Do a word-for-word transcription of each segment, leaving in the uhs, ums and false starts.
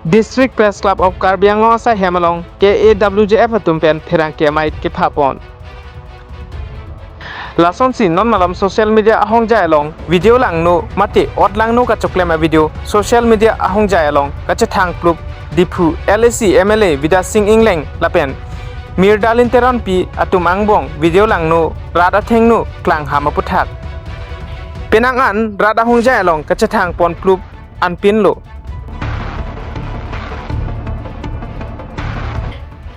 District Press Club of Karbi Anglong asai hem along K A W J F atum pen pherangke amei kepha pon. Lasonsi non malom social media ahongjai along video langno mate ot langno kachoklem a video social media ahongjai along kachethang plup Diphu L A C M L A Bidya Sing Engleng lapen Mir Darlin Teronpi atum angbong video langno rat athengno klangham aputhak. Penang an rat ahongjai along kachethang pon plup anpinlo.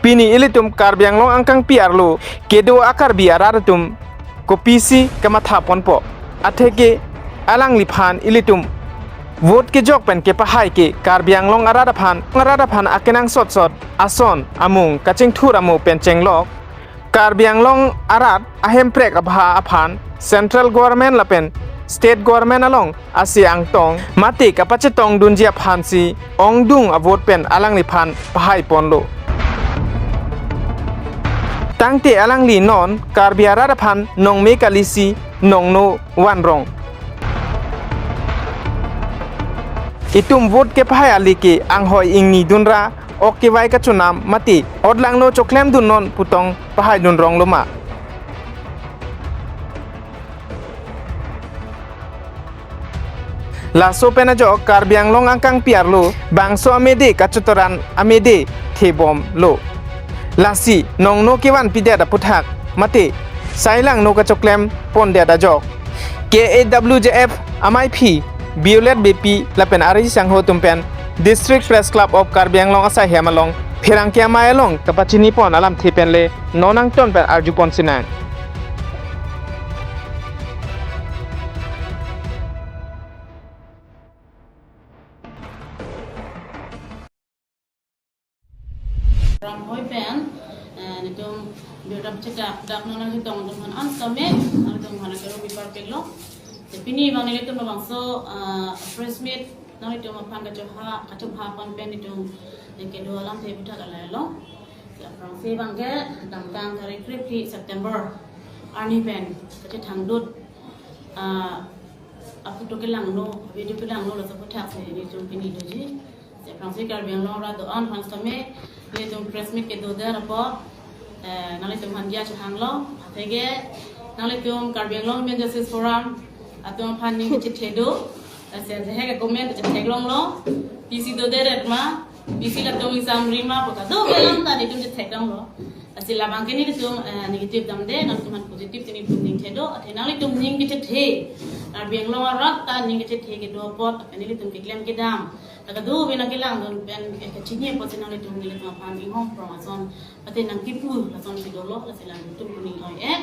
Pini ilitum Karbi Anglong angkangpi arlo kedo a-Karbi arat atum kopisi kamatha ponpo. Atheke alangliphan ilitum vote kejok pen kepahai ke Karbi Anglong arat aphan, arat aphan akenangsot sot ason amung kachingthur amo pen chenglok Karbi Anglong arat ahemprek abha aphan Central Government lapen State Government along ase angtong mate kapachetongdunji aphansi ongdung a-vote pen alangliphan pahai ponlo. Tangte alangli non Karbi arat aphan nongme kalisi nongno vanrong. Itum vote kepahai ali ke anghoi ingni dunra ok kevai kachonam mate ot langno choklemdunnon pu tong pahaidun ronglo ma. Laso pen ajok Karbi Anglong angkangpi arlo bangso amede kachotoran amede thebomlo. Lasi nongno kevanpidet aputhak mate sai langno kachoklem pondet ajok K A W J F amaiphi Violet Beypi lapen ari sangho atum pen District Press Club of Karbi Anglong asai hem along pherangke amei along kapachini pon alamthe pen le non angton pen arju pon sinang. Ram hoi pen, eh, netum biodam chedak dak nang nang hitong dum han an kame, nang dum han kero bipar pelo. Te pini bang netum bangso, eh, press meet nangtum aphan kachoha, kachoha pon pen netum, eh, kedo alamthe aputhak alai lo. Aphrangsi bang ke damtang tarik krephi September arni pen kachethangdut, ah, a-photo kelangno, video kelangno laso aputhak si netum pini doji. Aphrangsi Karbi Anglong arat do-an aphan sitame netum press meet kedodet apot, eh, nanglitum aphan diya chehanglo. Atheke nanglitum Karbi Anglong Women Justice Forum atum aphan ning chethe do. Lasi hek comment chetheklonglo. Pisi doderet ma, pisi latum exam rima pu kadokave alam ta netum chetheklonglo. Lasi labang ke netum, eh, negative damde, nangtum aphan positive si netum ning thedo, athe nanglitum ning kechethe. Karbi Anglong arat ta ning kechethe kedo apot, athe netum keklem kedam. Lake do bina kelangdun pen, eh, kachini apot si nanglitum, netum aphan inghong prong ason, athe nangkipu lason si dolo, lasi nangtum kuning hoi eh.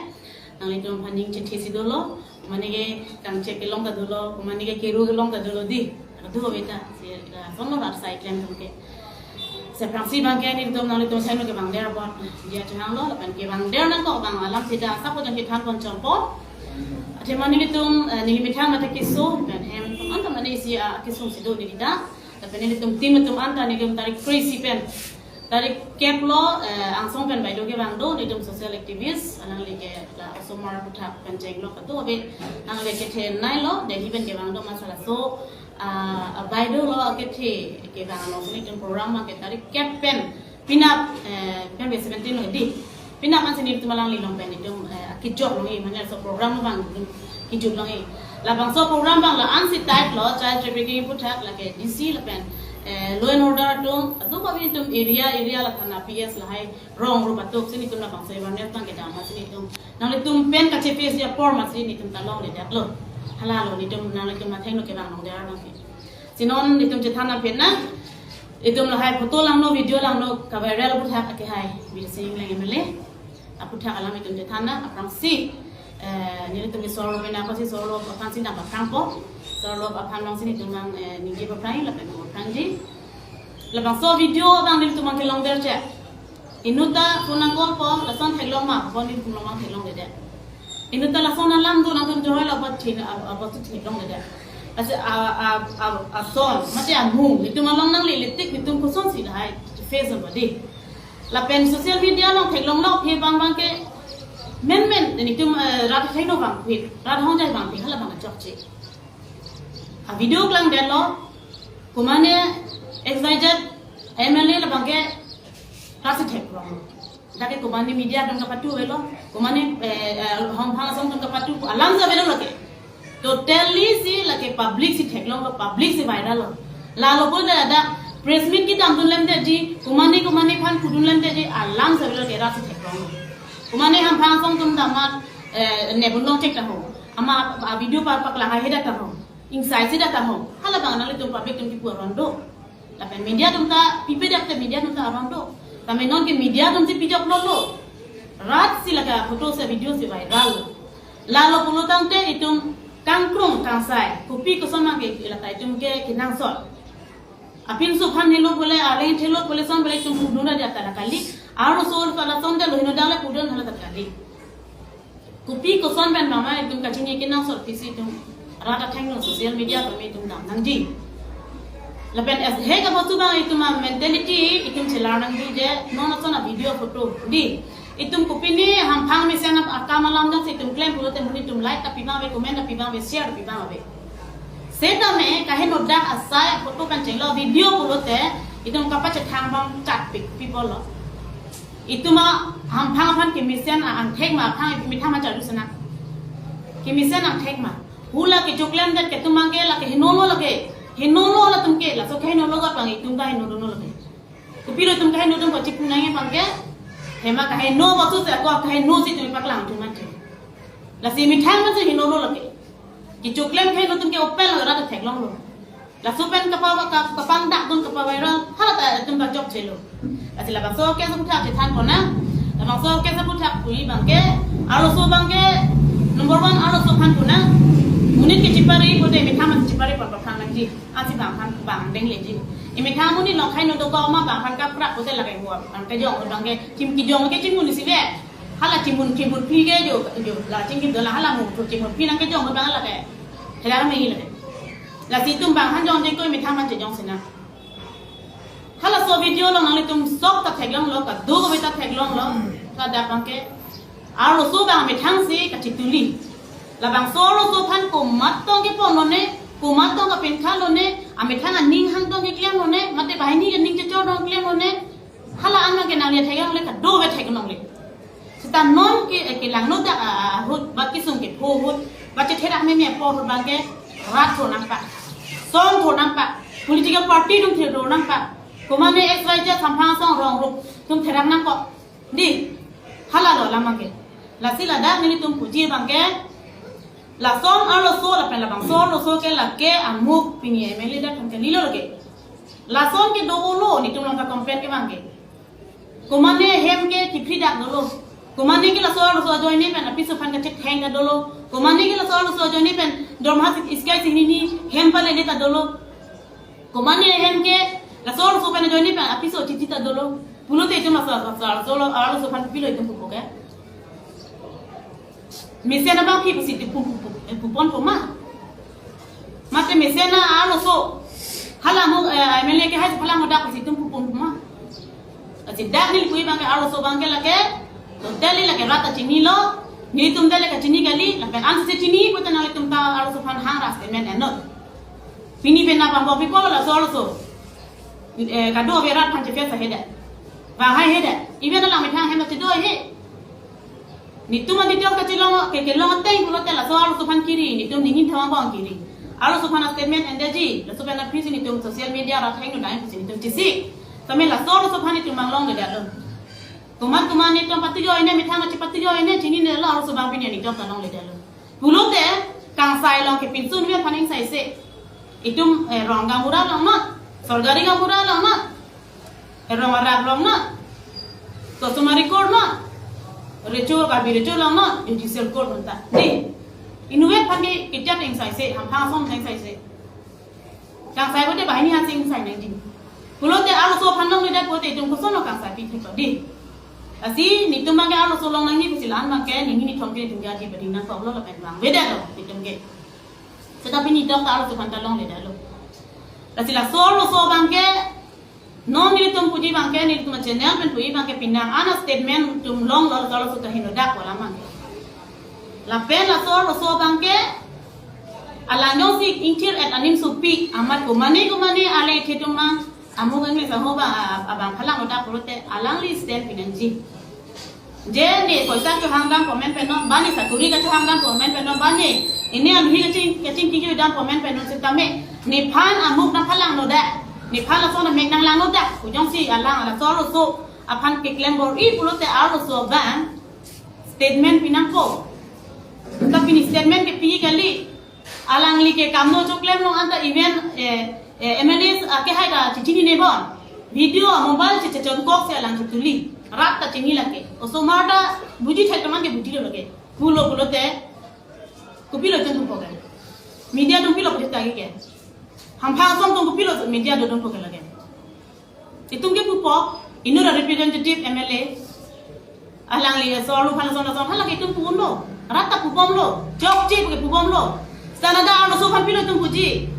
Nanglitum aphan ning chethe si dolo, mane ke kangchek kelong ta dolo, mane ke keru kelong ta dolo di. Kadokave ta, si, eh, sono rat sai klem tum ke. Aphrangsi bang ke netum nanglitum sai no kevangdet apot diya chehanglo, lapen kevangdet nangkok bang alamthe ta asap pojang kethan pon chompo. Athe mane netum, eh, neli methang mate keso, pen hem, anta mane isi, ah, keso si do neli ta. Lapen netum team atum anta netum tarik kre isi pen tarik kep lo, eh, angsong pen baideo kevang do, netum social activist, alangli ke la osomar aputhak pen chenglok kadokave, alangli kethenei lo, Delhi pen kevang do ma laso, ah, ah, baideo lo kethe kevang lo, netum program ma ke tarik kep pen, penap, eh, pen be seventeen lo di. Penap ansi netum alangli along pen netum, eh, kejok longji, mane laso program abang netum kejok longji. Labangso program abang la-ansi tight lo, child trafficking aputhak lake D C lapen, eh, law and order atum, atum kami netum area, area la thana P S lahai rong rup atum si netum labangso awareness abang kedam ma si netum. Nanglitum pen kachepass ji apor ma si netum ta longledetlo. Hala lo netum nanglitum atheng no kevang longdet abang ke. Si non netum chethan aphi na, netum lahai photo langno, video langno, ka-viral aputhak ake hai, Bidya Sing Engleng M L A aputhak alam netum chethan na, aphrangsi, eh, netum ke sorlo mena ko si sorlo aphan si nang paphrangpo, sorlo aphan long si netum nang, eh, ningje paphrang, lapen paphrangji. Labangso video abang netum nang kelongdet che. Inut ta phone nang call po, lason theklong ma, phone netum nang theklongdet. Inut ta lason alam do nangtum johoi lo apot thin, apot theklongdet. Lasi a, a, a, ason, mate amung, netum along nanglele tik, netum kosonsi lahai face on body. Lapen social media along theklonglo aphi bang bang ke, menmen, netum, eh, rat heno bang aphi, rat ahongjai bang aphi, hala bang chokche. A video klangdetlo, komane X Y Z M L A labang ke rat si theklong. Dak ke komane media atum kapatu avelo, komane, eh, eh, hamphang asong atum kapatu alam si avelo lake. Totally si lake public si theklonglo, public si viral lo. Lalo pulote dak press meet kedam dunlemtedetji, komane komane aphan pudunlemtedetji, alam si avelo lake, rat si theklonglo. Komane hamphang asong atum damat, eh, nepun longchek ta ho. Amat a video pa paklang haihe dak ta ho. Ingsai si dak ta ho. Halabang nanglitum public atum kipu aron do. Lapen media atum ta pipe dak te, media atum ta aron do. Tame non ke media atum si pijok lo lo. Rat si lake photo si video si viral lo. Lalo pulo tangte itum kangkrung kangsai, kopi koson ma ke lata itum ke kenangsot. Apinso aphan helo pule, areng thelo pule, son pule itum pudun ra dia ta la kali. Arloso pala son de lo heno dang le pudun hala ta kali. Kopi koson pen mama itum kachini kenangsot aphi si itum rat athengno social media pen itum dam nangji. Lapen es he ka bosu bang itum a mentality itum chelar nangji je non ason a video photo di. Itum kopine hamphang mesen akam alam jongsi itum klem pulote monit atum like ta pi abang ave, comment ta pi abang ave, share ta pi abang ave. Setame kaheno dak asai photo pen chenglo video pulote itum kapachethang abang chatpik people lo. Itum a hamphang aphan kemesen a angthek ma, aphang methang ma charju sana. Kemesen angthek ma. Hula kechoklemdet ke atum abang ke lake heno lo lake. Heno lo latum ke, laso ke heno lo gat abang itum ta heno lo lake. Kopilo itum kaheno atum kachipu nangji abang ke. Hema kaheno bosu si ako kaheno si itum paklang atum mati. Lasi methang ma si heno lo lake. Kechoklem kaheno atum ke open lo, rat theklonglo. Laso pen kapa, kapa, kapangdak dun, kapa viral, hala ta itum kachokche lo. Lasi labangso ke saputhak chethan kona, labangso ke saputhak pu-i abang ke, arloso abang ke, number one arloso aphan kona, monit ke chipari pulote methang ma chipari por por aphan nangji, ansi bang aphan bang dengleji. Emethang monit along khei no dokok ma bang aphan kaprak pulote lake huam, ang kejong abang ke, chim kejong ke chim monit si ve. Hala chimun chimun pi ke jo jo la chingki dola hala mu chimun pi nang kejong abang lake. Hela me lake. Lasi itum bang aphan jongje koi methang ma chejong sena. Halaso video along nanglitum sok ta theklonglo, kado kave ta theklonglo. Ladak abang ke arloso abang methang si kachituli. Labangso arloso aphan komat tong kepon lone, komat tong kapinkha lone, amethang aning hang tong keklem lone, mate banghini aning chechor tong klem lone. Hala an abang ke nangli theklongle, kado kave theklongle. Seta non ke, eh, kelangno dak, ah, ahut, ba kesung kepho ahut, ba chetherak meme apor ahut abang ke rat thor nangpak. Song thor nangpak. Political party atum thor nangpak. Komane X Y Z hamphang asong rong rup atum therak nangkok. Di, hala lo alam abang ke. Lasi ladak nelitum puji abang ke. Lason arloso lapen labangso arloso ke lake amuk pini M L A dak kan kalilo lake. Lason ke dolo nelitum along ka complain ke abang ke. Komane hem ke kiphri dak dolo. Komane ke laso arloso ajoine pen apiso aphan kachetheng dak dolo. Komane ke laso arloso ajoine pen dorma sik iskai sini ni hem pale le ta dolo. Komane hem ke laso arloso pen ajoine pen apiso chichi ta dolo. Pulote itum laso, laso, laso, laso, laso aphan pilo itum pupo ke. Mesen abang phi pusi itum pu, pu, pu, eh, pupon poma. Mate mesen arloso. Hala mo, eh, M L A ke hai hala mo dak pusi itum pupon poma. Lasi dak neli pu-i abang ke arloso abang ke lake. Totally lake rat ta chinilo. Nelitum ta lake chini kali. Lapen ansi chini pulote nanglitum ta arloso aphan hang ras kemen enot. Pini pen nabang bo people laso arloso. Eh, kado kave rat aphan chefes ahedet. Bang haihedet. Even alang methang hem ta chedo he. Nelitum a detail kachelong ke kelong ateng pulote laso arloso aphan kiri, nelitum ningin thang abang kiri. Arloso aphan statement endetji, laso pen aphi si nelitum social media rat heng nudang pusi nelitum chisi. Tame laso arloso aphan nelitum bang longledetlo. Komat komat nelitum pati joine, methang ma chepati joine, chininelo arloso abang pini nelitum ta longledetlo. Pulote kangsai along ke pinsun ave aphan ingsai se. Itum, eh, rong gaonbura along not, sorkari gaonbura along not, eh, rong arak along not, customary court not, recho Karbi recho along not, judicial court unta. Di, inutvet aphan ke kejat ingsai se, hamphang asong ingsai se. Kangsai pulote banghini aphan si ingsai nangji. Pulote arloso aphan longledet pulote itum koson lo kangsai pi thek di. Lasi nelitum abang ke arloso long nangji pusi la-an abang ke ningni nithom ke nelitum ke adi pading nangkoklo lapen bang avedetlo nelitum ke. Seta pini tok ta arloso aphan ta longledetlo. Lasi laso arloso abang ke non nelitum puji abang ke nelitum channel pen pu-i abang ke penang an a statement atum longlo, laso arloso ta henodak wala abang ke. Lapen laso arloso abang ke alang jongsi ingthir-et anim sopi amat komane komane ale the atum abang Amo kang le saho ba, a-, abang phalang odak pulote alangli stand pinangji. Je ne poisa chohangdam comment pen non, ba ne sakuri kachohangdam comment pen non, ba ne ini anuhi kaching, kachingki kedam comment pen non sitame. Nephan amuk nangphalangno dak. Nephan laso namek nanglangno dak. Kujongsi alang laso arloso aphan keklem bor-i pulote arloso abang statement pinangpo. Tapi ne statement kepi kali. Alangli ke kamno choklem long anta even, eh, eh, M L A akehai ta chichinine bon. Video mobile che chechonkok si alang chituli. Rat ta chini lake. Osomar ta buji thek teman ke buji lo lake. Pulo pulote. Kopilo itum pupo ke. Media atum kopilo pupo ke. Hamphang ason atum kopilo media atum pupo ke lake. Itum ke pupo, inut a-representative M L A. Alangli asor lu phan ason ason, hala ke itum pubomlo. Rat ta pubomlo. Chokche ke pubomlo. Seta ladak arloso aphan pilo itum puji.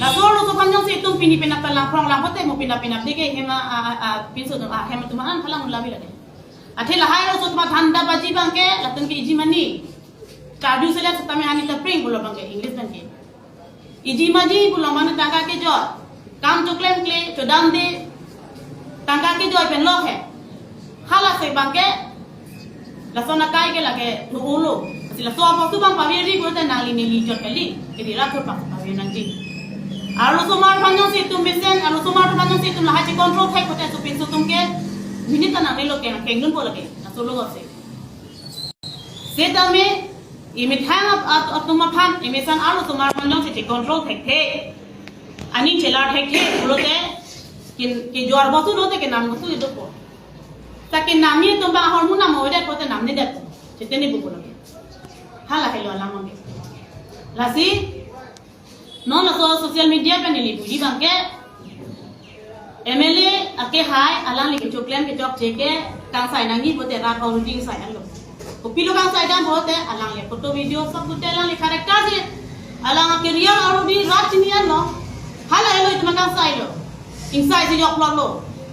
Laso arloso aphan jongsi itum pini penap ta langphrong lang pote mo penap penap deke hem a, a, a, a, pinso atum, a, hem atum an phalang labi lake. Athe lahai arloso atum a-dhanda baji abang ke, latum ke iji mani. Kadu selek setame hani ta pring pulo abang ke, English abang ke. Iji maji pulo mane tangka kejoi. Kam choklem kle, chodamde. Tangka kejoi pen lok he. Halasi abang ke, laso akai ke lake lo ulo. Si laso apotsi abang paveri pulote nangli neli chot kali. Kedi rat thurpak paveri nangji. Arlosomar aphan jongsi itum mesen, arlosomar aphan jongsi itum lahai che-control thek pote sopinso atum ke. Minute ta nangnelo ke, kengdunpo lake. Laso lo si. Setame, emethang ap-, ap-, atum aphan, emesan arlosomar aphan jongsi che-control thekthe. Aning chelar thekthe, pulote, kin, kejor bostu lote kenam bostu idopo. Sa kenam ni atum abang ahormu nam ode pote namnedet. Chetene buku lake. Hala helo alam abang ke. Lasi, non laso social media pen neli puji abang ke, M L A akehai alangli kechoklem kechokche ke kangsai nangji pote rat already ingsaidamlo. Kopilo kangsaidam pote alangli photo video sob pote alangli character si alang a-career already rat chini anlo. Hala helo itum kangsailo. Ingsai si joklo lo.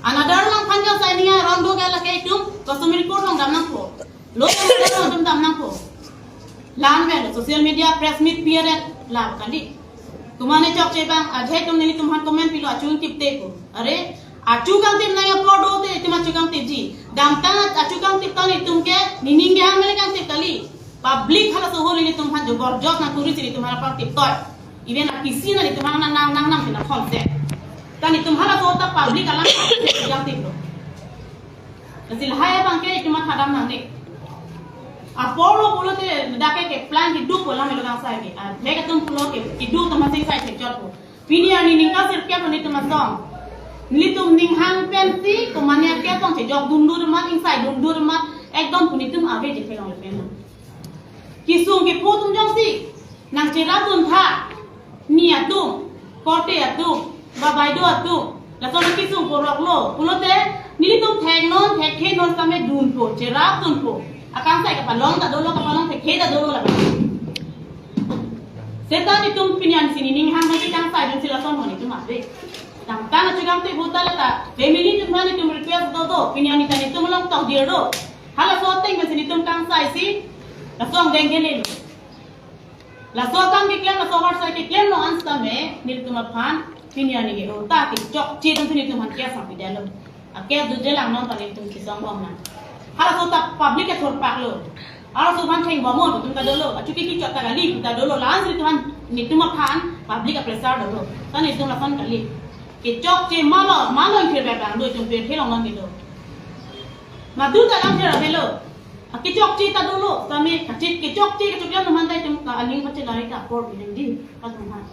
Another lang aphan kangsai ning aron do ke lake itum customary court along dam nangpo. Lo yang lo dam nangpo. Lan pen social media press meet period la kali. Komatne chokche abang, ajai atum nelitum aphan comment pilo achu kangtip te ko. Are, achu kangtip nangji apor do te itum achu kangtipji. Damtang achu kangtip ta nelitum ke, nening ke ham le kangtip kali. Public halaso ahut nelitum aphan jobor jos nangkuri si nelitum aphan apor tiptoi. Even a-P C nelitum aphan nang nang nang nang pina khon se. Ta nelitum halaso ta public alang kangtiplo. Lasi lahai abang ke itum mathadam nangne. Apor lo pulote dak ke keplang keduk pu alam elo kangsai ke. Adhek atum pulo ke keduk atum masing sai thekchotpo. Pini arni ningkan sirkep nelitum asong. Nelitum ninghang pensi komatne akesong chejok dundur mat, ingsai dundur mat, ekdom pu nelitum ave je kelong le pen. Kesung kepho atum jongsi nangcherap duntha, ni atum, korte atum, babai do atum, lason akesung porok lo, pulote nelitum thek non, thekthe non sitame dunpo, cherap dunpo. Akangsai kapalong ta dolo, kapalong thekthe ta dolo lapen. Seta nelitum pini arni si nening ham bagi kangsai dunsi lason ho nelitum ave. Damtang achu kangtip ahut ta lata, family atum aphan nelitum request do do, pini arni ta nelitum along tokdir do. Halaso ateng pensi nelitum kangsai si, laso angdeng ke lelo. Laso akam keklem, laso harsai keklem lo an sitame, nelitum aphan, pini arni ke, oh, ta kechokche atum si nelitum aphan case nangpidetlo. A-case dodetlang non ta nelitum kesong bom nang. Halaso ta public kethurpak lo. Arloso aphan theng bom mo, itum ta dolo. Achu ke kechot ta kali, ta dolo. La-an si nelitum aphan, nelitum aphan, public a-pressure dolo. Ta nelitum lason kali. Kechokche malo, malo ingkir bebang do, itum pirthe along nang kedo. Madu ta lam jera belo. Akechokche ta dolo, sitame kachit kechokche kechokche anuman ta itum ka aning pachelari ta apor pinangji, atum aphan.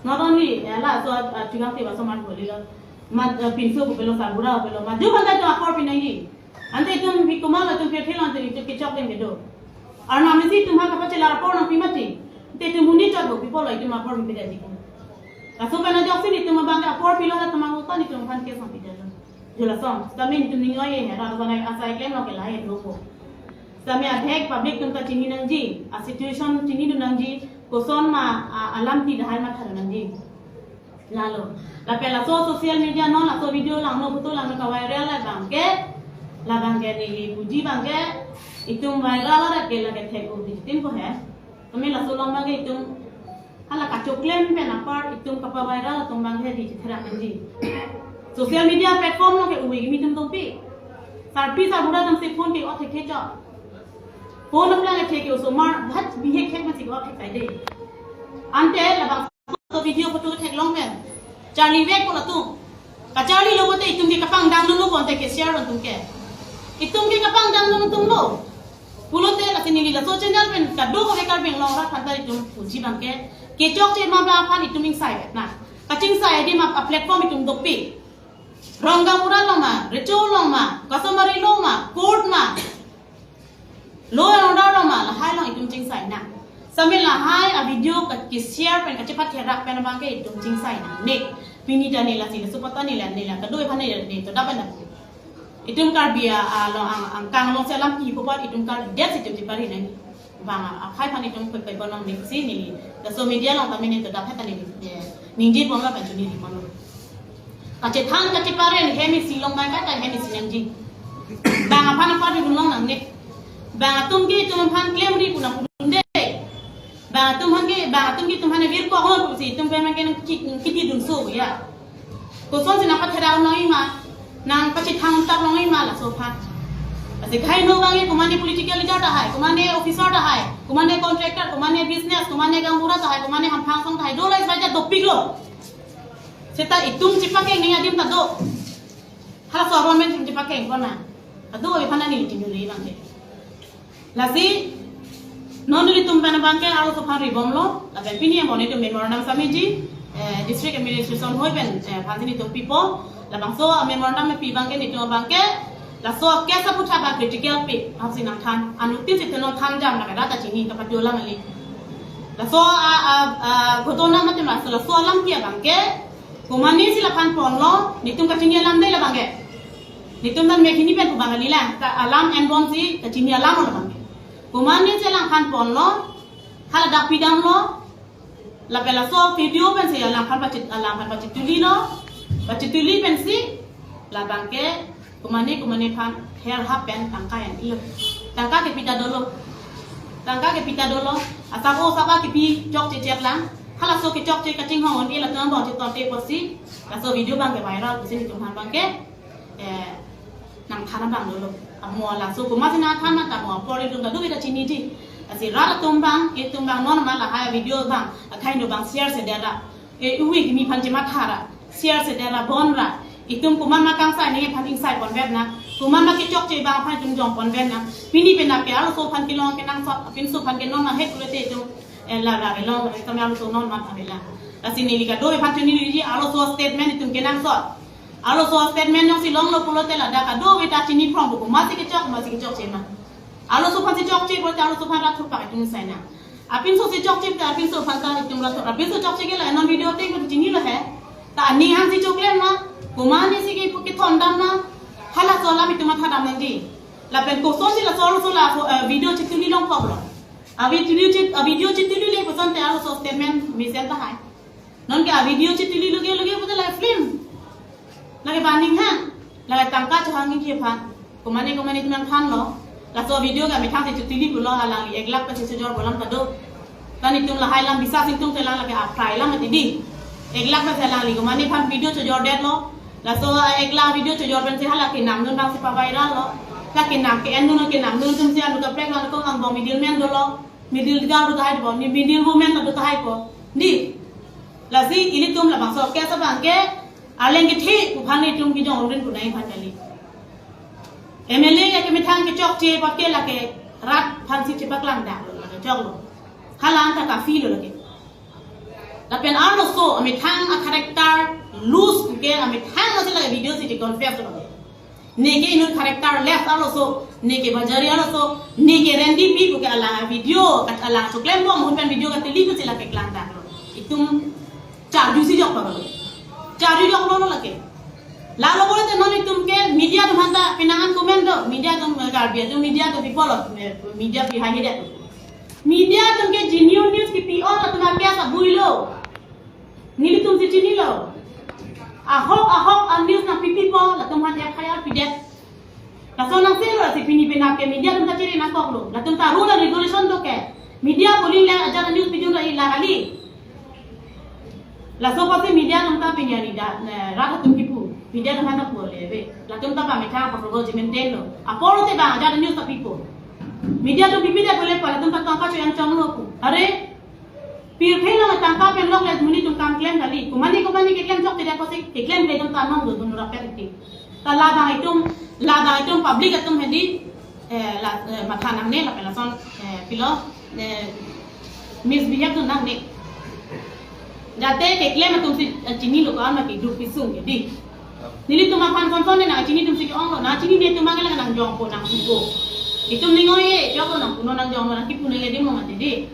Not only, eh, laso, ah, chugang te ba somar boli lo. Mat, ah, pinso ko belo, sagura ko belo. Madu aphan ta itum apor pinangji. Ante itum bikuma lo itum pirthe along te itum kechok deng kedo. Arnam isi itum ha kapachelar apor nangpi mati. Ante itum monit chot bo pipo lo itum apor pipedetji ko. Laso pen ajoksi nelitum abang ke apor pilo ta temang utan nelitum aphan case nangpidetlo. Jo lason, sitame nelitum ning oi he, rat ason asai klem lo ke lahai dopo. Sitame adhek public atum ta chini nangji, a-situation chinidun nangji, koson ma, a, alamti lahai mathadun nangji. Lalo. Lapen laso social media non, laso video langno, photo langno kaviral abang ke, labang ke neli puji abang ke, itum viral arat ke lake thek-o dijitin ko he. Kami laso along abang ke itum Hala kachoklem pen apar itum kapaviral atum abang hedi chitherak nangji. Social media platform along ke ove kimi atum dopik. Sarpi sarbura atum si phone ke-ot thekthe chot. Phone aplang ke ke osomar bhat bihek thek masi ke-ot thek saide. Ante labangso video photo theklong pen charlivek ko latum. Kacharlilo pote itum ke kapangdang dunlo pu ante ke-share atum ke. Itum ke kapangdang dun atumlo. Pulote lasi neli laso channel pen kadokave Karbi Anglong arat aphanta itum puji abang ke, kechokche ma abang aphan itum ingsai nang. Kachingsai adim a-platform itum dopik. Rong gaonbura along ma, recho along ma, customary law ma, court ma, law and order along ma, lahai along itum chingsai nang. Same lahai a-video ka, ke-share pen kachepatherak pen abang ke itum chingsai nangne. Pini ta ne lasi laso pata ne la, ne la kadokave aphan ne, ne todap nang. Itum Karbi a, along ang, angkang alongsi alam kipu apot itum Karbi det si itum chepari nang. Bang a, akhai aphan itum pek pek bonong nangsi neli. Laso media along tame ne todap heta neli, eh, ningje pon lo pen chuniji pon lo. Kachethan kachepare hem isi long bai kai kai hem isi nangji. Bang aphan apar dun long nangne. Bang atum ke itum aphan klemri pu nangpudunde. Bang atum aphan ke, bang atum ke itum aphan virkok ho pusi itum pen ke nang ki, kiti dunso ya. Kosonsi nangpatherak longji ma, nangpachethang tap longji ma laso aphan. Lasi khei no abang ke komane political leader tahai, komane officer tahai, komane contractor, komane business, komane gaonbura tahai, komane hamphang asong tahai, do lai svaja dopiklo. Seta itum chepakeng nangji adim ta do. Halaso aron pen itum chepakeng kona. Kadokave aphan neli chiningri abang ke. Lasi non nelitum pen abang ke arloso aphan ribomlo, lapen pini abang nelitum memorandum submit ji, eh, district administration hoi pen, eh, aphansi nelitum pipo, labangso memorandum pi abang ke nelitum abang ke, laso case aputhak abang critical pi, aphansi nangthan, anuttin si thenon than jam lake rat ta chini kapatio alam kali. Laso a, a, a, ghotona mate laso, laso alam ke abang ke, komatne si laphan ponlo, nelitum kachini alam dei labang ke. Nelitum dan mekini pen pu abang kali la, ta alam enbomsi kachini alam lo abang ke. Komatne si alangphan ponlo, hala dak pidamlo, lapen laso video pensi alangphan pachit, alangphan pachitulilo, pachituli pensi, labang ke, komane komane aphan her hap pen tangka en-ilo. Tangka kepi ta dolo. Tangka kepi ta dolo. Asap o sapa kepi chokche chet lang. Halaso kechokche kachinghon un-e latum abang chetonte pusi. Laso video abang ke viral pusi nelitum aphan abang ke, eh, nangthan abang dolo. Amo laso komatsi nangthan ma ta mo apor itum ta dukhe ta chiniji. Lasi rat atum abang, itum abang non ma lahai video abang, akhai no abang share se dera. E, ove kimi aphan chematha ra, share se dera bon ra. Itum komat ma kangsai nangji aphan ingsai ponver nang. Komat ma kechokche abang aphan itum jong ponver nang. Pini penap ke arloso aphan kelong kenangsot, apinso aphan ke non ma hek pulote itum, eh, la la kelong, kami arloso non ma avela. Lasi neli kadokave aphan chiningri ji arloso statement itum kenangsot. Arloso statement jongsi longlo pulote ladak kadokave ta chini phrong pu komatsi kechok, komatsi kechokche ma. Arloso aphansi chokche pulote arloso aphan rat thurpak itum sai nang. Apinso si chokche ta apinso aphan ta itum rat thur. Apinso chokche ke la non video te ko chinilo he. Ta ani hangsi choklem ma. Komatne si ke, kethondam ma. Halaso alam itum mathadam nangji. Lapen kosonsi laso arloso laso, eh, video chituli longkoklo. A video chit, a video chitulile kosonte arloso statement mesen tahai. Non ke a video chituli loge loge pulote la film. Lake baning ha. Lake tangka chohang ningje aphan. Komane komane itum nangthanlo. Laso video ke amethang si chituli pulo alangli ek lakh pensi chojor pu alam ta do. Tan itum lahai alam bisa singtung telang lake aprai alam mati di. Ek lakh pensi alangli komane aphan video chojordetlo. Laso ek lakh video chojor pensi hala kenamdun abangsi pavirallo. La kenam ke-endun kenamdun atumsi anu kaprek lang kong angbong middleman dolo. Middle girl do tahai po, ni middle woman do tahai po. Di. Lasi ilitum labangso case abang ke, arleng kethe pu aphan itum kejong rin pu nai aphan kali. M L A ya kemethang kechokche apot ke lake rat aphansi chepaklang dak lo, lake choklo. Hala anta kafi lo lake. Lapen arloso amethang a-character loose ke amethang lo si lake video si di confess lo. Neke inut characterless arloso, neke bajari arloso, neke Randy P pu ke alang video, kat alang choklembom ahut pen video katili pusi lake klangdak lo. Itum charjusi joklo lo. Charju joklo lo lake. Lalo pulote non itum ke media atum aphanta pinangan comment do, media atum, eh, Karbi atum media atum people lo, eh, media pi hai media atum. Media atum ke genuine news kipi-ot atum a-case abui lo. Nelitum si chinilo. Ahok ahok a-news nangpipipo, latum aphan F I R pidet. Laso nangsi lo si pini penap ke media atum ta chere nangkoklo. Latum ta rule and regulation do ke. Media polling la ajat news video la ila kali. Laso apotsi media atum ta pini arni dak, eh, rat atum kipu. Media atum aphan ta pu le ave. Latum ta pamethang apor lo ji maintain lo. Apor te bang ajat news ta pipo. Media atum pipi det pule pa latum ta tangka cho-en chonglo pu. Are, pirthe along tangka pen lok le monit atum kam klem kali. Komane komane keklem chokche det apotsi keklem klemkle atum ta nong do dun rapet ti. Ta labang itum, labang itum public atum hedi, eh, la, eh, matha nangne lapen lason, eh, pilo, eh, misbehave dun nangne. Jate keklem atum si, eh, chinilo ko-an ma keduk kesung ke di. Nelitum aphan konson ne nangchini atum si ke-ong lo, nangchinine atum abang ke la nangjongpo nangsupo. Itum ning oi-e, jongpo nangpunon nangjongpo nangkipu nangledim lo mati di.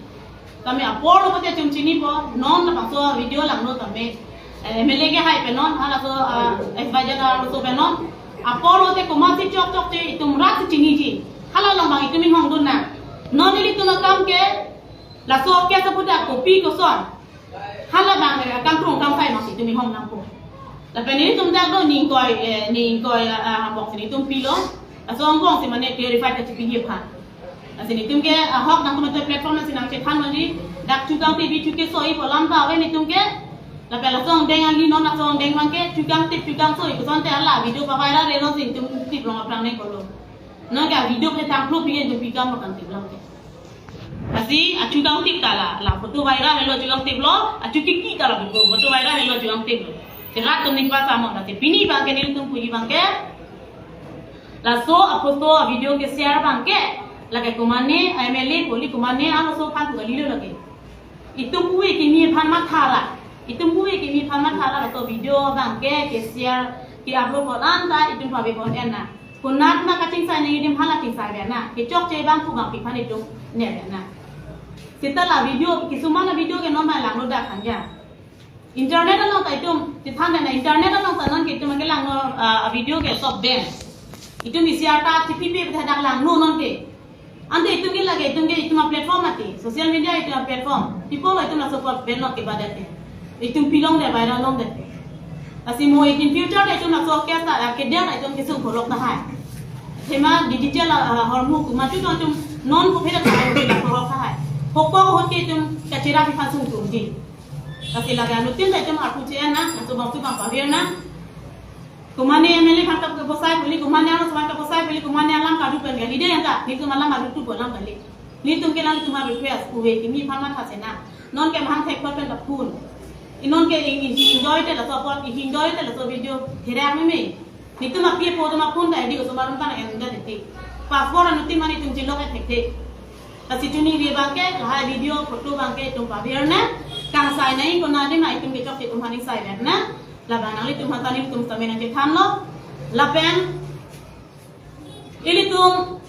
Tame apor lo pute itum chinipo, non labangso video langno tame. Eh, M L A kehai pen non, halaso, ah, advisor arloso pen non. Apor lo te komatsi chokchokche itum rat si chiniji. Hala along abang itum inghong dun nang. Non nelitum akam ke, laso ke sapuda kopi koson. Hala abang, eh, kangkrung kangsai masi itum inghong nangpo. Lapen nelitum dak do ning koi, eh, ning koi, ah, ah, bok si nelitum pilo. Laso angbong si mane clarify kachipiji aphan. Lasi nelitum ke, ah, ahok nangtum atoy platform si nangchethan mandi, dak chukang T V chuke soi pu alam ta ave nelitum ke. Lapen laso angdeng ali non laso angdeng abang ke chukang tip chukang soi pu asonte hala video pa viral relo si nelitum tip long aphrang ne kolo. Non ke video ke tanglo pi nelitum pikam lo kan tip lang ke. Lasi achukang tip ta la, la photo viral helo chukang tip lo, achu kiki ta la photo, photo viral helo chukang tip lo. Si rat atum ning pasa mo, lasi pini abang ke nelitum puji abang ke. Laso aphoto video ke share abang ke, lake komane M L A kali komane arloso aphan pu kalilo lake. Itum pu-e kimi aphan matha ra. Itum pu-e kimi aphan matha ra laso video abang ke, ke share, ke upload pon anta itum pave pon en nang. Konat ma kachingsai nangji adim hala chingsai ave nang. Kechokche abang pu abang pi aphan itum ne ave nang. Seta la video, kisuman la video ke non ma langno dak hanja. Internet along ta itum, chethan na internet along ta non ke itum ke langno, ah, video ke sob den. Itum isi arta chipipe pu ta dak langno non ke. Ante itum ke lake itum ke itum a-platform ati, social media itum a-platform. People itum laso apot ben lok ke badet ke. Itum pilong det, viral long det. Lasi mo itum future ta itum laso ke sa, ah, kedia itum kesung phorok tahai. Thema digital, ah, hormu ku matu itum non ko pheda tahai, phorok tahai. Hokok hot ke itum kachera pi aphan sungtum ji. Lasi lake anuttin ta itum arpu che-en nang, laso bangso bang pavir nang. Komane M L A aphan kaposai puli, komane arloso aphan kaposai puli, komane alam kadu pen kali de yang ta, nelitum alam adu tu bolam kali. Nelitum ke nangtum a-request, pu-e kimi aphan matha sena. Non ke mahang thek pen ta phun. I non ke i, i, i enjoy te laso apot, i enjoy te laso video, therak meme. Nelitum api-apo atum aphun ta edi osomar atum ta nang-en det titi. Passport anuttin mane itum chilok e thekthe. Lasi chuningri abang ke, lahai video, photo abang ke itum pavir nang, kangsai nai konat adim ma itum kechokche itum aphan ingsai vet nang. Labang nanglitum aphan ta nelitum sitame nangchethanlo. Lapen ilitum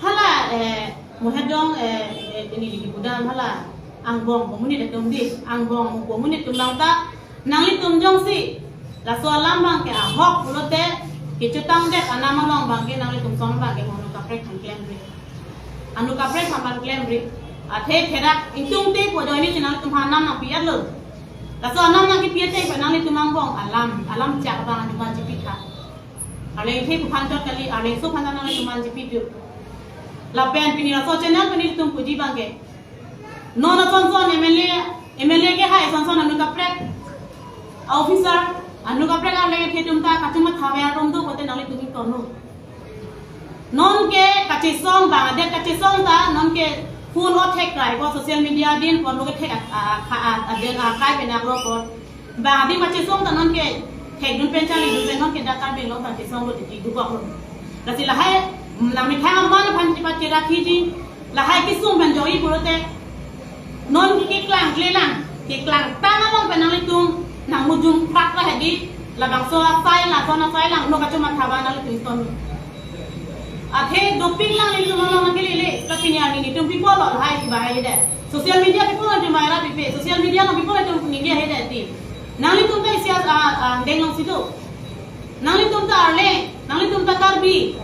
hala, eh, muhedong, eh, eh, ini ligi budam hala angbong komunit atum di, angbong komunit atum abang ta nanglitum jongsi laso alam abang ke ahok pulote kechotang det anam along abang ke nanglitum son abang ke mo anu kaprek aphan klemri. Anu kaprek aphan klemri. Athe therak ingtung te pu ajoine si nanglitum aphan anam nangpi-et lo. Laso anam nangkipi-et te pa nanglitum angbong alam, alam chak abang anu aphan chipitha. Arleng the pu aphan chot kali, arlengso aphan nanglitum aphan chipitu. Lapen pini laso channel pen nelitum puji abang ke. Non asonson M L A, M L A kehai asonson anu kaprek officer, anu kaprek arleng the atum ta kachuma thave arum do pote nanglitum ingtonlo. Non ke kachesong bang adet kachesong ta, non ke phone o thek krai ko social media din ko lo ke thek a, a, a, a, adet a kai pen aklo ko. Bang adim kachesong ta non ke thekdun pen chali dun pen non ke dak Karbi Anglong ta chesong lo titi dukok lo. Lasi lahai, nang methang aman aphan chepa cherakhi ji, lahai kesung pen joi pulote, non keklang klelang, keklang tang along pen nanglitum nangmujum prak ra hedi, labangso asai lason asai langno kachuma thava nanglitum ton. Athe doping lang nelitum along nangkelele, tapi ni ani nelitum people lo lahai bahai de. Social media people nangtum viral pipe, social media along people nangtum ningje hai de ti. Nanglitum ta isi a, a, angdeng along si do. Nanglitum ta arleng, nanglitum ta Karbi.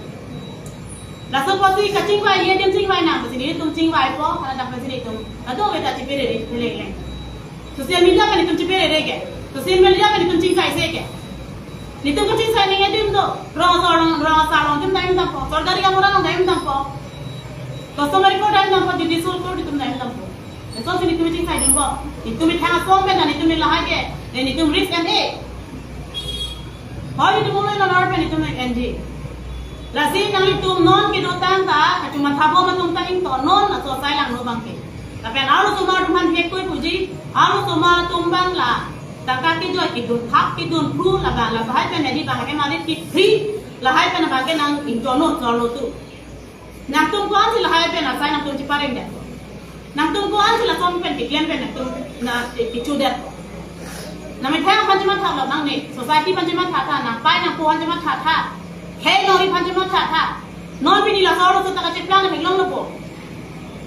Laso apotsi kachingvai, ye adim chingvai nang, pusi nelitum chingvaipo, hala dak pensi nelitum. Ado ke ta chipere re, peleng leng. Social media pen nelitum chipere re ke. Social media pen nelitum chingsai se ke. Nelitum kachingsai nangji adim do. Rong asar along, rong asar along adim dam dampo. Sorkari gaonbura along dam dampo. Customary court dam dampo, judicial court adim dam dampo. Lason si netum chingsaidunpo. Netum methang asong pen netum lahai ke, eh, netum risk en-e. Hoi, netum olo non ar pen netum en-e. Lasi nanglitum non kedotang ta kachomathabom atum ta ingtonnon, laso asai langno abangke. Lapen arlosomar atum aphan hekoi puji, arlosomar atum abang la tangka kejoi kedun thap kedun phru labang, la lahai pen edi abangke mari kipri, lahai pen abangke nang ingtonnon so-arlo atum. Nangtum ko-ansi lahai pen asai nangtum cheparengdet? Nangtum ko-ansi lason pen keklem pen nangtum na, eh, kechodet? Nangmethang aphan chematha lo nangne, society aphan chematha tha, nangpai nangpo aphan chematha tha, khei nori aphan chematha tha. Non pini laso arloso ta kacheplang nang theklonglo po.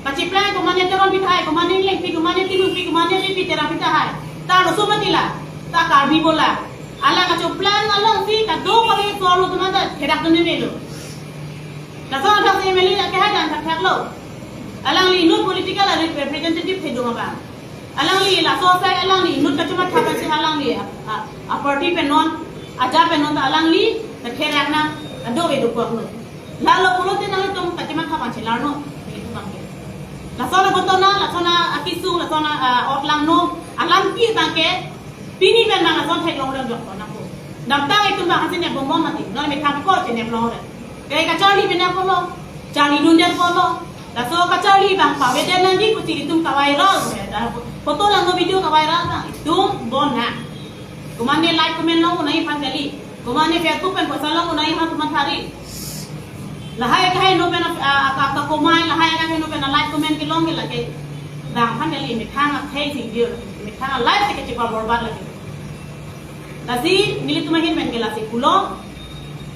Kacheplang komatne Teronpi tahai, komatne Lengpi, komatne Tinungpi, komatne Ripi Terangpi tahai. Ta arloso mati la, ta Karbi bo la. Alang kacheplang alongsi kadokave so-arlo atum ta therak dun melo. Laso athak si M L A ke hadan thakthak lo. Alangli inut political representative thedung abang. Alangli laso asai alangli inut kachomatha pensi alangli a, a, a party pen non, ajat pen non ta alangli therak nang ado edo kok lo. Lalo pulote nangtum kachomatha pen chelarnon. Lason abotona, lason akesung, lason a, ot langno, alam pi abangke, pini pen abang lason theklong rem jok nangpo. Damtang itum abang hasin ya bomom mati, non methang ko chenep long re. Ke kacharli pen apotlo, charlidundet apotlo. Laso kacharli abang pavedet nangji, kuchi itum kaviral, eh, dah, photo langno video kaviral abang itum bon na. Komatne like comment long unai aphan kali. Komatne Facebook pen poisa long unai aphan komat hari. Lahai kaheno pen a, a, a, kakomai, lahai kaheno pen a like comment kelong ke lake. Abang aphan kali, methang akhei sing dir, methang a life si kachepaborbad lake. Lasi nelitum ahin pen ke lasi pulo.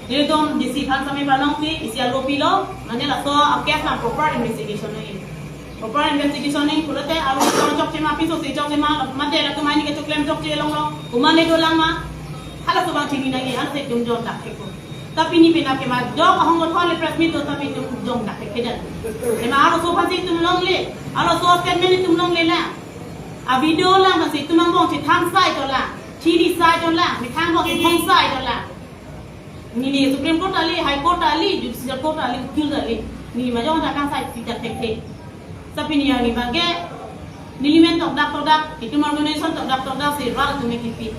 Nelitum D C aphan sami panong si isi alo pilo, mane laso a case nang proper investigation nangji. Proper investigation nangji pulote arlosomar chokche ma, piso si chokche ma, mate latum aini kechoklem chokche longlo, komatne dolang ma, halaso abang chini nangji, ansi itum jongdak thekpo. Ta pini penap ke ma jok ahong lothon le press meet do, ta pini itum jongdak thekthedet. Ema arloso aphansi itum longle, arloso statement itum longle la. A video lang aphansi itum angbong chethan sai to la, chini sai to la, methang angbong chethong sai to la. Neli Supreme Court kali, High Court kali, Judicial Court kali, ukil kali. Neli majong ta kangsai pita thekthe. Tapi neli arni abangke, neli men tokdak tokdak, itum organization tokdak tokdak si rat atum kipi.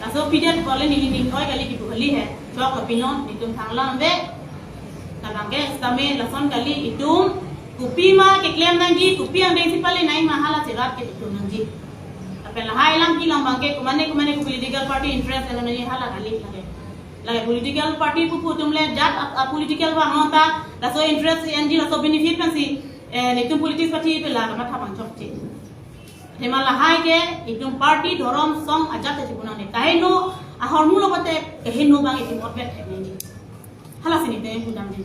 Laso pidet kali neli ning oi kali kipu kali he. Chok ke pinon, itum thang lam be. Labangke, sitame lason kali itum, kopi ma keklem nangji, kopi angdeng si pali nai ma hala cherat ke itum nangji. Lapen lahai alam kelong abangke, komatne komatne ko political party interest ena nangji hala kali lake. Lake political party pupu atum le jat a, a political vang nonta, laso interest enji, laso benefit pensi, eh, netum politics party pe la kamatha abang chokche. Tema lahai ke, itum party dhorom song ajat te chipunang ne. Kaheno, ahormu lo pate, kaheno abang itum otvet thek nangji. Hala si neli te pudamji.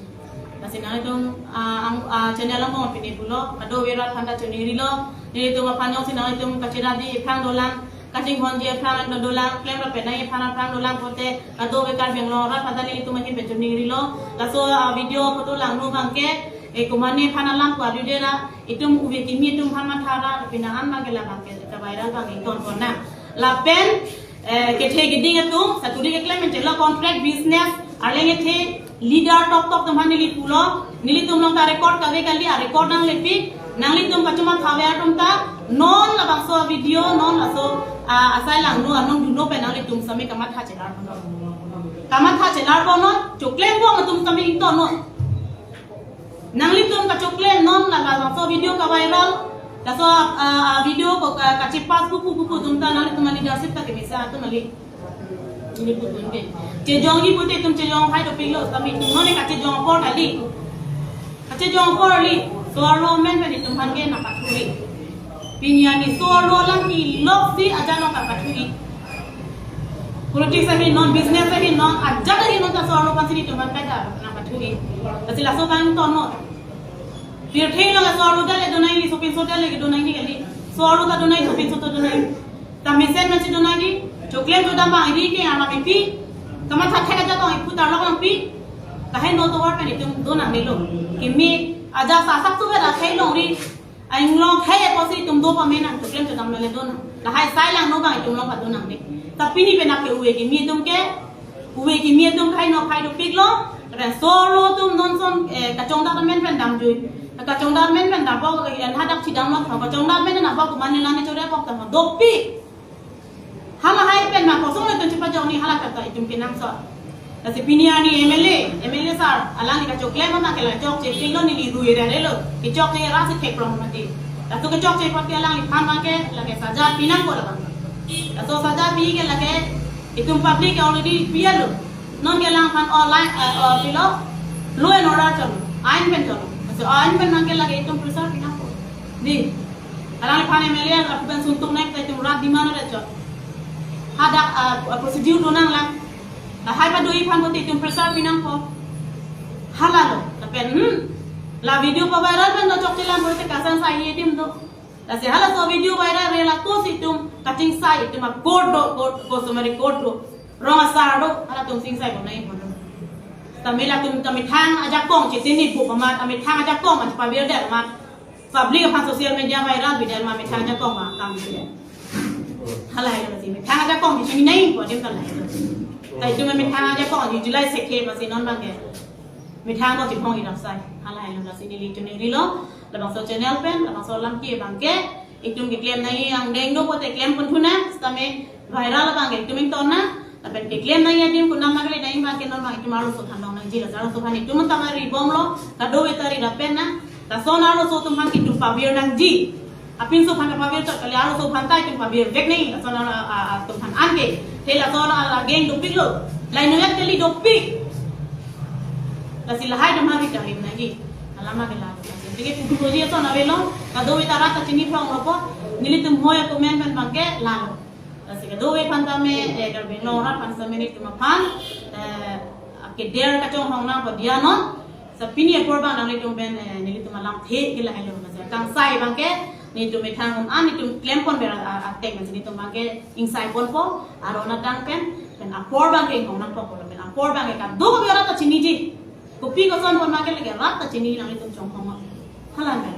Lasi nanglitum, ah, ang, ah, channel angbong pine pulo, kadokave rat aphanta choningrilo, nelitum aphan jongsi nanglitum kachiradi aphrang dolang, kachinghonji aphrang dolang, klemrap penai aphan aphrang dolang pulote, kadokave Karbi Anglong rat aphanta nelitum ahin pen choningrilo. Laso, ah, video photo langno abangke, eh, komatne aphan alam ko adu dera, itum ove kimi atum aphan mathara, lapen an abangke labangke, kaviral abang ington kona. Lapen, eh, kethe keding atum, saturi keklem menchelo contract business, arleng kethe leader tok tok atum aphan neli pulo, nelitum along ta record kave kali, a record nanglepik, nanglitum kachomatha ave atum ta, non labangso video, non laso, ah, asai langno anong dunno pen nanglitum sami kamatha chelar. Kamatha chelar po non, choklem bom atum sami ingtonnon. Nanglitum kachoklem non la, la, laso video kaviral. Laso, ah, ah, video ko ka, kachepas pupu pupu atum ta nanglitum a leadership ta kemesa atum kali. Neli putun ke. Chejongji pulote itum chejong hai dopiklo, tame itum non kachejong apor kali. Kachejong apor kali. So-arlo amen pen itum aphan ke nangpathuri. Pini arni so-arlo alam kelok si ajat nang kapathuri. Politics ahin non, business ahin non, ajat ahin non ta so-arlo aphansi nelitum aphan kaida nangpathuri. Lasi laso abang ingtonnon. Pirthe lo la so-arlo dale do nangji, sopinso dale do nangji kali. So-arlo ta do nangji, sopinso ta do nangji. Ta mesen mesen do nangji. Choklem chodam abang ri ke alam ipi. Kamatha thek ajat tong ipu tarlok nangpi. Kaheno tovar pen itum do nangmelo. Kimi ajat sasak tu bera khai longri. Ainglong khai apotsi itum do pame nang, choklem chodam le do nang. Lahai asai langno abang itum along pado nang de. Ta pini penap ke ove kimi atum ke, ove kimi atum khai no khai dopiklo. Lapen so-arlo atum non son, eh, kachongdak amen pen damjui. Kachongdam men pen ta bo, eh, hadak chidam lo, kachongdam men ta bo, komat ne la ne chore pok ta bo. Dopik. Halahai pen ma kosonlo itum chepajok ni, hala ta itum kenangsot. Lasi pini arni M L A, M L A sir, alangli kachoklem ma ke la chokche pilo, neli rui rere lo. Kechokche ra si thek prong mati. Laso kechokche pati alangliphan ma ke, lake saja pinangpo labang. Laso saja pi ke lake itum public already pilo. Non ke alangphan online, eh, eh, pilo, law and order cholo, ain pen cholo. Laso ain pen ma ke lake itum pressure pinangpo. Di. Alangliphan M L A aphu pen suntuk nek ta itum rat demand ore chot. Hadak, ah, ah, procedure do nanglang. Lahai pado-i aphan pute itum pressure pinangpo. Halalo. Lapen, hmm. La video pa-viral pen do chokche lam pute kasan sai adim do. Lasi halaso video viral re la ko si itum kachingsai, itum a court do, court, customary court do. Rong asar do, halatum chingsai bom nangji pon do. Tame latum ta methang ajakong chetini pu pama, ta methang ajakong ma pabirdet ma. Public aphan social media viral bidal ma methang ajakong ma kam bidal. Halahai lo si methang ajakong di chini nai ko adim ta lahai lo. Ta itum methang ajakong di July sekhe ma si non abang ke. Methang ko chiphong irap sai. Halahai lo si neli chuniri lo. Labangso channel pen, labangso lamki abang ke. Itum keklem nangji angdeng do pute klem pon thu nang, sitame viral abang ke itum ington nang. Lapen keklem nangji adim konat ma kali nangji abang ke non abang itum arloso aphan long nangji, laso arloso aphan itum tama ri bomlo, kadokave ta ri lapen nang. Lason arloso atum aphan itum pavir nangji. Apinso aphan kapavir chot kali, arloso aphan ta itum pavir vek nangji, lason ar-, a, a, atum aphan anke. Te lason ar-, a, geng dopiklo. Laino yak kali dopik. Lasi lahai atum aphan ri karim nangji. Alam ma ke la. Lasi ke putu puji ason avelo, kadokave ta rat ta chini prong lo po, nelitum hoi comment pen abang ke lalo. Lasi kadokave aphan tame, eh, Karbi Anglong arat aphan sitame nelitum aphan, eh, keder kachonghong nangpo diya non. Sa pini apor abang nanglitum pen, eh, nelitum alamthe ke lahai lo. Lasi kangsai abang ke, nelitum methang un-an nelitum klem pon ber a, a, atek, lasi nelitum abang ke ingsai ponpo, aron atang pen, pen apor abang ke inghong nangpo, pen apor abang ke kadokave rat ta chiniji. Kopi koson pon ma ke lake rat ta chini nanglitum chonghong. Halang ke.